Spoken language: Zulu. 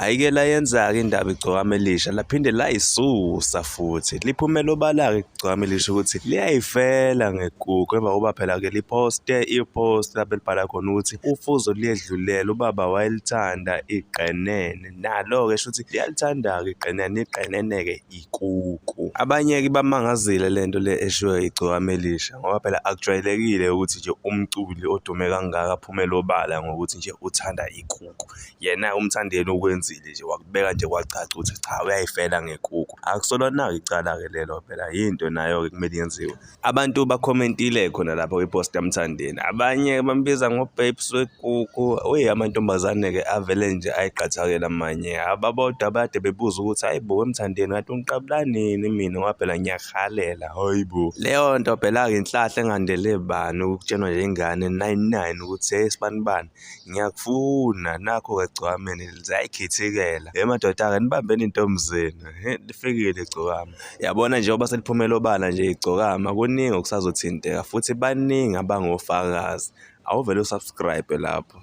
Hhayi-ke layenza-ke indaba Igcokama Elisha laphinde layisusa futhi. Liphumele obala-ke Igcokama Elisha ukuthi liyayifela ngekuku emva kokuba phela-ke liphoste i-post lapho elibhala khona ukuthi ufuzo luyedlulela ubaba wayelithanda iqenene. Nalo-ke shuthi liyalithanda-ke iqenene, iqenene-ke ikuku. Abanye-ke ibamangazile le nto le eshiwo Igcokama Elisha ngoba phela akujwayelekile ukuthi nje umculi odume kangaka aphumele obala ngokuthi nje uthanda ikuku. Yena uMthandeni ukwenzile nje wakubeka nje kwacaca ukuthi cha uyayifela ngekuku. Akusolona-ke icala-ke lelo phela yinto nayo-ke kumele yenziwe. Abantu bakhomentile khona lapho kwi-post kaMthandeni. Abanye bambiza ngo-babes wekuku. Uyi amantombazane-ke avele nje ayiqathakela amanye. Ababodwa bade bebuza ukuthi hayi bo weMthandeni kanti ungiqabula nini mina ngoba phela ngiyakuhalela. Hayi bo. Leyo nto phela-ke inhlahla engandele bani ukutshenwa nje ingane 99 ukuthi hey sibanibani. Ngiyakufuna nakho-ke gcwameni liyayikhithikela. He madoda-ke nibambeni iy'ntombi zenu, he lifikile igcokama. Yabona njengoba seliphumele obala nje igcokama kuningi okusazothinteka futhi baningi abangofakazi. Awuvele u-subscribe lapho.